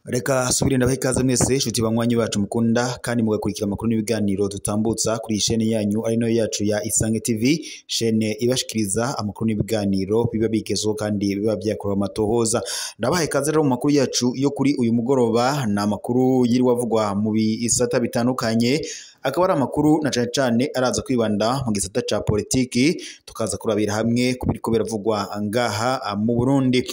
Reka subire ndabaha ikaze mwese inshuti banywanyi bacu mukunda kandi mugakurikira amakuru n'ibiganiro dutambutsa kuri iyi shene yanyu ari nayo yacu ya Isange TV, shene ibashikiriza amakuru n'ibiganiro biba bigezweho kandi biba byakorewe amatohoza. Ndabaha ikaze rero mu makuru yacu yo kuri uyu mugoroba, ni amakuru yiriwe avugwa mu bisata bitandukanye, akaba ari amakuru na cane cane araza kwibanda mu gisata ca politiki, tukaza kurabira hamwe ku biriko biravugwa ngaha mu Burundi.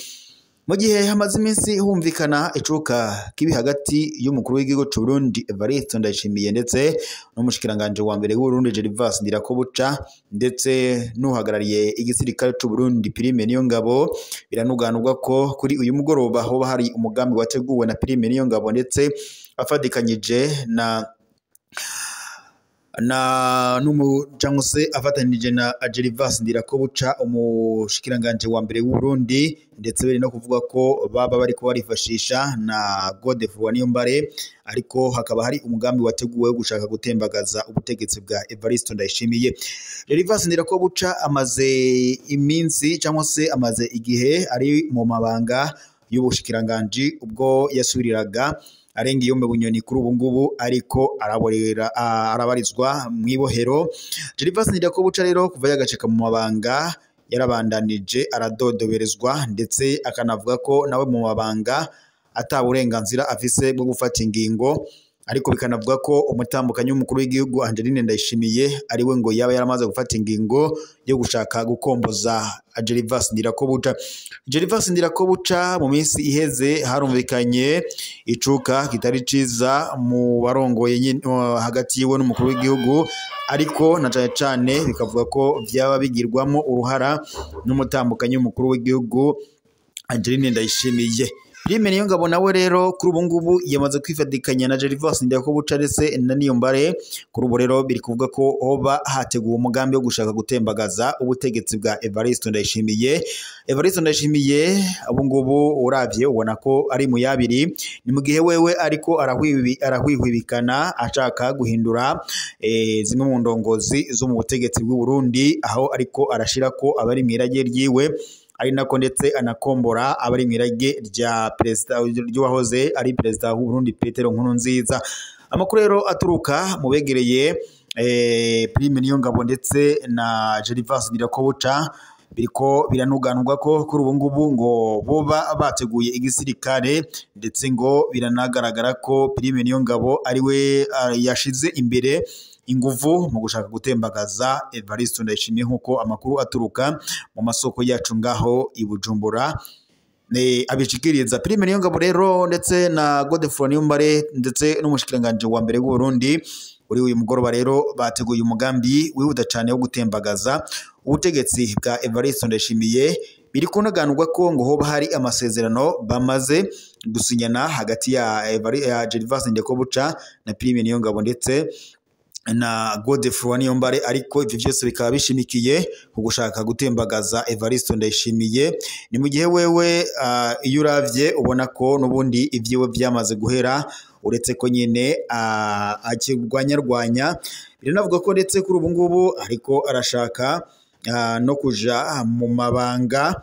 Mu gihe hamaze iminsi humvikana icuka kibi hagati y'umukuru w'igihugu c'u Burundi Evariste Ndayishimiye ndetse n'umushikiranganje wa mbere w'Uburundi Gervais Ndirakobuca ndetse n'uhagarariye igisirikare c'u Burundi Prime Niyongabo, biranuganurwa ko kuri uyu mugoroba hoba hari umugambi wateguwe na Prime Niyongabo ndetse afatikanyije na cyangwa se afatanije na Gervais Ndirakobuca umushikiranganje wa mbere w'u Burundi, ndetse bari no kuvuga ko baba bari kubarifashisha na Godefroid Niyombare, ariko hakaba hari umugambi wateguwe wo gushaka gutembagaza ubutegetsi bwa Evariste Ndayishimiye. Gervais Ndirakobuca amaze iminsi cyangwa se amaze igihe ari mu mabanga y'ubushikiranganji ubwo yasubiriraga arenga iyo Bunyoni kuri ubu ngubu ariko araborera arabarizwa mwibohero. Gervais Ndirakobuca rero kuva yagaceka mu mabanga yarabandanije aradodoberezwa, ndetse akanavuga ko nawe mu mabanga ata burenganzira afise bwo gufata ingingo, ariko bikanavuga ko umutambukanyi w'umukuru w'igihugu Angeline Ndayishimiye ariwe ngo yaba yaramaze gufata ingingo yo gushaka gukomboza Gervais Ndirakobuca. Gervais Ndirakobuca mu minsi iheze harumvikanye icuka kitari ciza mu barongoye hagati yiwe n'umukuru w'igihugu, ariko na cane cane bikavuga ko vyaba bigirwamo uruhara n'umutambukanyi w'umukuru w'igihugu Angeline Ndayishimiye. Prime Niyongabo nawe rero kuri ubu ngubu yamaze kwifatikanya na Gervais Ndirakobuca ndetse na Niyombare. Kuri ubu rero biri kuvuga ko hoba hateguwe umugambi wo gushaka gutembagaza ubutegetsi bwa Evariste Ndayishimiye. Evariste Ndayishimiye ubu ngubu uravye ubona ko ari mu yabiri, ni mu gihe wewe ariko arahwihwibikana ashaka guhindura zimwe mu ndongozi zo mu butegetsi bw'u Burundi, aho ariko arashira ko abari mw'irage ryiwe, ari nako ndetse anakombora abari mw'irage rya perezida ry'uwahoze ari perezida w'u Burundi Petero Nkurunziza. Amakuru rero aturuka mu begereye Prime Niyongabo ndetse na Gervais Ndirakobuca biriko biranuganurwa ko kuri ubu ngubu ngo boba bateguye igisirikare, ndetse ngo biranagaragara ko Prime Niyongabo ariwe yashize imbere inguvu mu gushaka gutembagaza Evariste Ndayishimiye, nkuko amakuru aturuka mu masoko yacu ngaho i Bujumbura abishikiriza. Prime Niyongabo rero ndetse na Godefroid Niyombare ndetse n'umushikiranganje wa mbere w'u Burundi uri uyu mugoroba rero bateguye umugambi wihuta cyane wo gutembagaza ubutegetsi bwa Evariste Ndayishimiye. Biri kunaganurwa ko ngo hoba hari amasezerano bamaze gusinyana hagati ya Gervais Ndirakobuca na Prime Niyongabo ndetse na Godefroid Niyombare, ariko ivyo vyose bikaba bishimikiye ku gushaka gutembagaza Evariste Ndayishimiye. Ni mu gihe wewe iyo uravye ubona ko n'ubundi ivyiwe vyamaze guhera, uretse ko nyine akirwanyarwanya. Biranavuga ko ndetse kuri ubu ngubu ariko arashaka no kuja mu mabanga,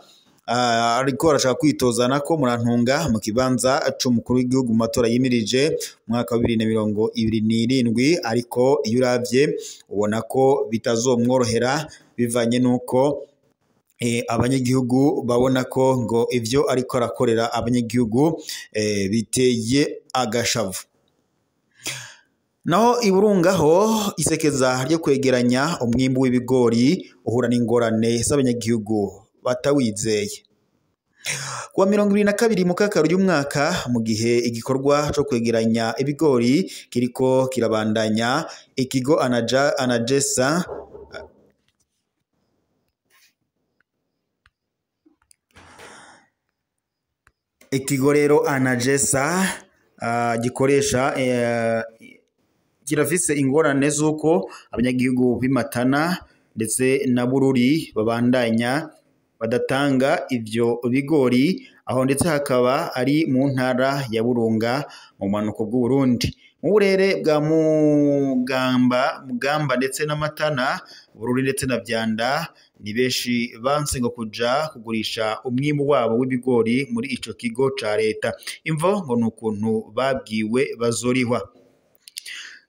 ariko arashaka kwitozana ko murantunga mu kibanza c'umukuru w'igihugu mu matora yimirije mwaka wa 2027, ariko iyo uravye ubona ko bitazomworohera bivanye nuko abanyagihugu babona ko ngo ivyo ariko arakorera abanyagihugu biteye agashavu. Naho iburungaho isekeza ryo kwegeranya umwimbu w'ibigori uhura n'ingorane z'abanyagihugu batawizeye. Kuwa 22 Mukakaru y'umwaka, mu gihe igikorwa cyo kwegeranya ibigori kiriko kirabandanya, ikigo Anagesa ikigo rero Anagesa gikoresha kirafise ingorane z'uko abanyagihugu b'imatana ndetse na Bururi babandanya badatanga ivyo bigori, aho ndetse hakaba ari mu ntara ya Burunga mu bumanuko bw'u Burundi. Mu burere bwa Mugamba ndetse n'Amatana, Bururi ndetse na Vyanda ni benshi banse ngo kuja kugurisha umwimbu wabo w'ibigori muri ico kigo ca leta. Imvo ngo nukuntu babwiwe bazorihwa.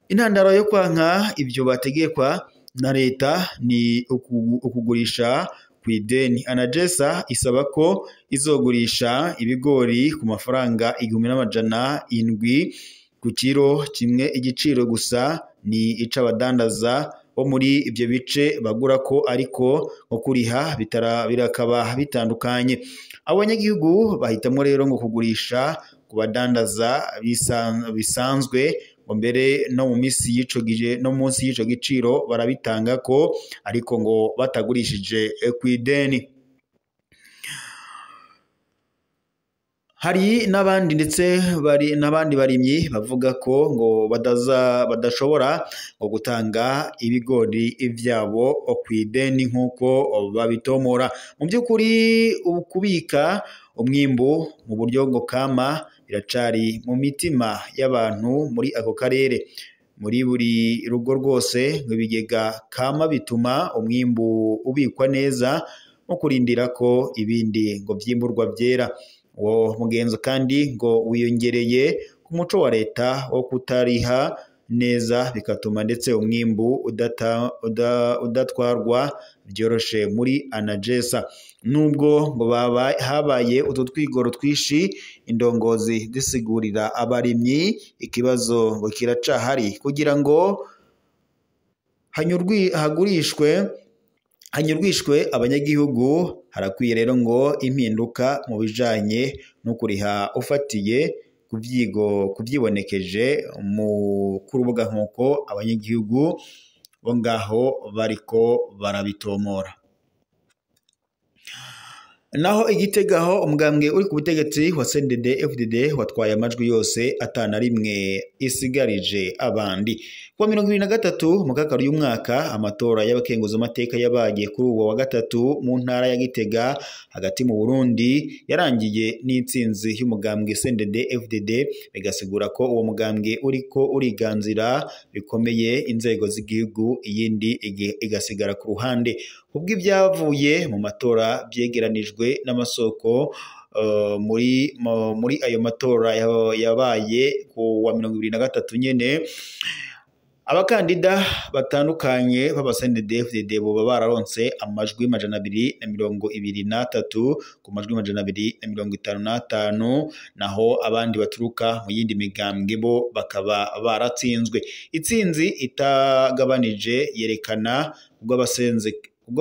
Intandaro yo kwanka ivyo bategekwa na leta ni ukugurisha kw'ideni. Anagesa isaba ko izogurisha ibigori ku mafaranga 1700 ku kiro kimwe, igiciro gusa ni ic'abadandaza bo muri ivyo bice bagura ko, ariko nko kuriha birakaba bitandukanye. Abanyagihugu bahitamwo rero ngo kugurisha ku badandaza bisanzwe, ngo mbere no mu misi y'ico gihe no munsi y'ico giciro barabitanga ko, ariko ngo batagurishije kw'ideni. Hari n'abandi ndetse bari n'abandi barimyi bavuga ko ngo badashobora ngo gutanga ibigori vyabo kw'ideni nk'uko babitomora. Mu by'ukuri kubika umwimbu mu buryo ngo kama biracari mu mitima y'abantu muri ako karere. Muri buri rugo rwose ngo ibigega kama bituma umwimbu ubikwa neza mu kurindira ko ibindi ngo vyimburwa vyera. Uwo mugenzo kandi ngo wiyongereye ku muco wa leta wo kutariha neza, bigatuma ndetse umwimbu udatwarwa vyoroshe muri Anagesa. Nubwo ngo habaye utwo twigoro twishi, indongozi zisigurira abarimyi ikibazo ngo kiracahari kugira ngo hanyurwishwe abanyagihugu. Harakwiye rero ngo impinduka mu bijanye no kuriha ufatiye kuvyibonekeje mu kurubuga nk'uko abanyagihugu bo ngaho bariko barabitomora. Naho igitegaho umugambwe uri ku butegetsi wa CNDD FDD watwaye amajwi yose atana rimwe isigarije abandi. Kuwa 2023 mu kakaro y'umwaka, amatora y'abakenguza amateka yabaye kuri uwo wa gatatu mu ntara ya Gitega hagati mu Burundi yarangiye n'intsinzi y'umugambwe CNDD FDD, bigasigura ko uwo mugambwe uriko uriganzira bikomeye inzego z'igihugu, iyindi igasigara ku ruhande. Kubw'ibyavuye mu matora byegeranijwe n'amasoko muri ayo matora yabaye ku wa 2023 nyene, abakandida batandukanye b'aba CNDD FDD boba bararonse amajwi 223 ku majwi 255, naho abandi baturuka mu yindi migambwe bo bakaba baratsinzwe. Itsinzi itagabanije yerekana ubwo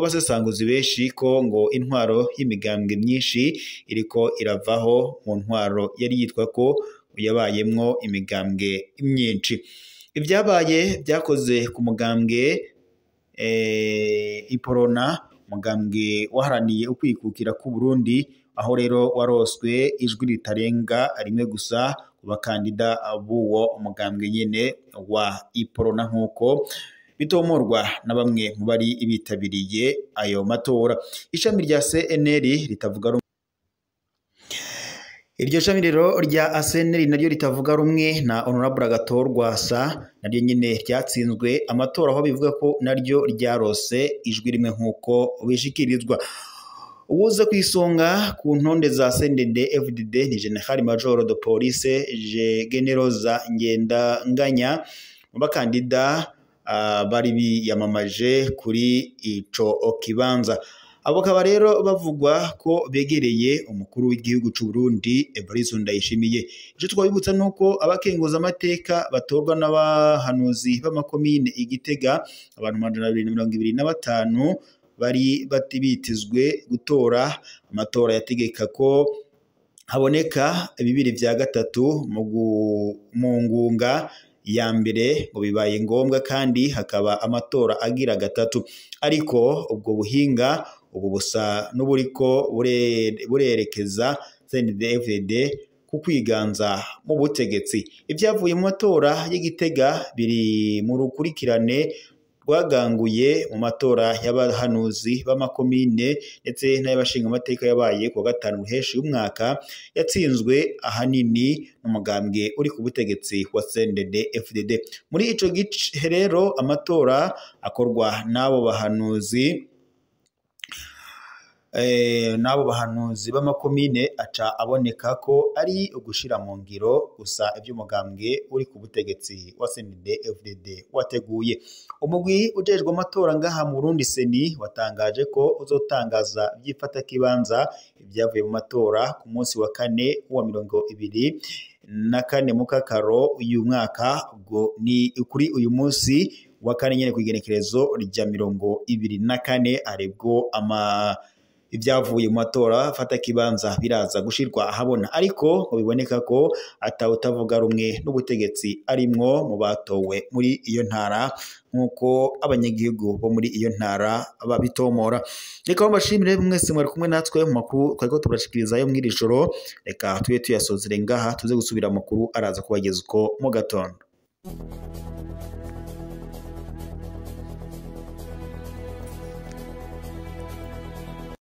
abasesanguzi benshi ko ngo intwaro y'imigambwe myinshi iriko iravaho mu ntwaro yari yitwa ko yabayemwo imigambwe myinshi. Ibyabaye byakoze ku mugambwe Iporona, umugambwe waharaniye ukwikukira ku Burundi, aho rero waroswe ijwi ritarenga rimwe gusa ku bakandida b'uwo mugambwe nyene wa Iporona, nk'uko bitomorwa na bamwe mu bari bitabiriye ayo matora. Ishami rya CNL ritavuga iryo shami rero rya CNL naryo ritavuga rumwe na Honorable Agathon Rwasa, naryo nyine ryatsinzwe amatora, aho bivuga ko naryo ryarose ijwi rimwe nk'uko bishikirizwa. Uwuza ku isonga ku ntonde za CNDD FDD ni General Major de Police Generoza Ngendanganya, mu bakandida bari biyamamaje kuri ico kibanza. Abo bakaba rero bavugwa ko begereye umukuru w'igihugu c'u Burundi Evariste Ndayishimiye. Ico twabibutsa nuko abakenguza amateka batorwa n'abahanuzi b'amakomine Igitega, abantu 225 bari bitezwe gutora. Amatora yategeka ko haboneka 2/3 mu ngunga ya mbere, ngo bibaye ngombwa kandi hakaba amatora agira gatatu. Ariko ubwo buhinga ubu busa n'uburiko burerekeza CNDD-FDD ku kwiganza mu butegetsi. Ibyavuye mu matora y'Igitega biri mu rukurikirane rwaganguye mu matora y'abahanuzi b'amakomine ndetse n'ay'abashingamateka yabaye ku wa gatanu ruheshi y'umwaka, yatsinzwe ahanini n'umugambwe uri ku butegetsi wa CNDD FDD. Muri ico gice rero amatora akorwa n'abo bahanuzi b'amakomine aca aboneka ko ari ugushira mu ngiro gusa ivy'umugambwe uri ku butegetsi wa CNDD FDD wateguye. Umugwi ujejwe amatora ngaha mu Burundi CENI watangaje ko uzotangaza vy'ifatakibanza ivyavuye mu matora ku munsi wa kane wa 24 Mukakaro uyu mwaka, ubwo ni kuri uyu munsi wa kane nyene kw'igenekerezo rya 24, aribwo ibyavuye mu matora fata kibanza biraza gushirwa ahabona, ariko ngo biboneka ko atawutavuga rumwe n'ubutegetsi arimwo mu batowe muri iyo ntara nk'uko abanyagihugu bo muri iyo ntara babitomora. Reka mbashimire mwese mwari kumwe natwe mu makuru twariko turashikirizayo mw'iri joro, reka tube tuyasozere ngaha tuze gusubira amakuru araza kubageza uko mu gatondo.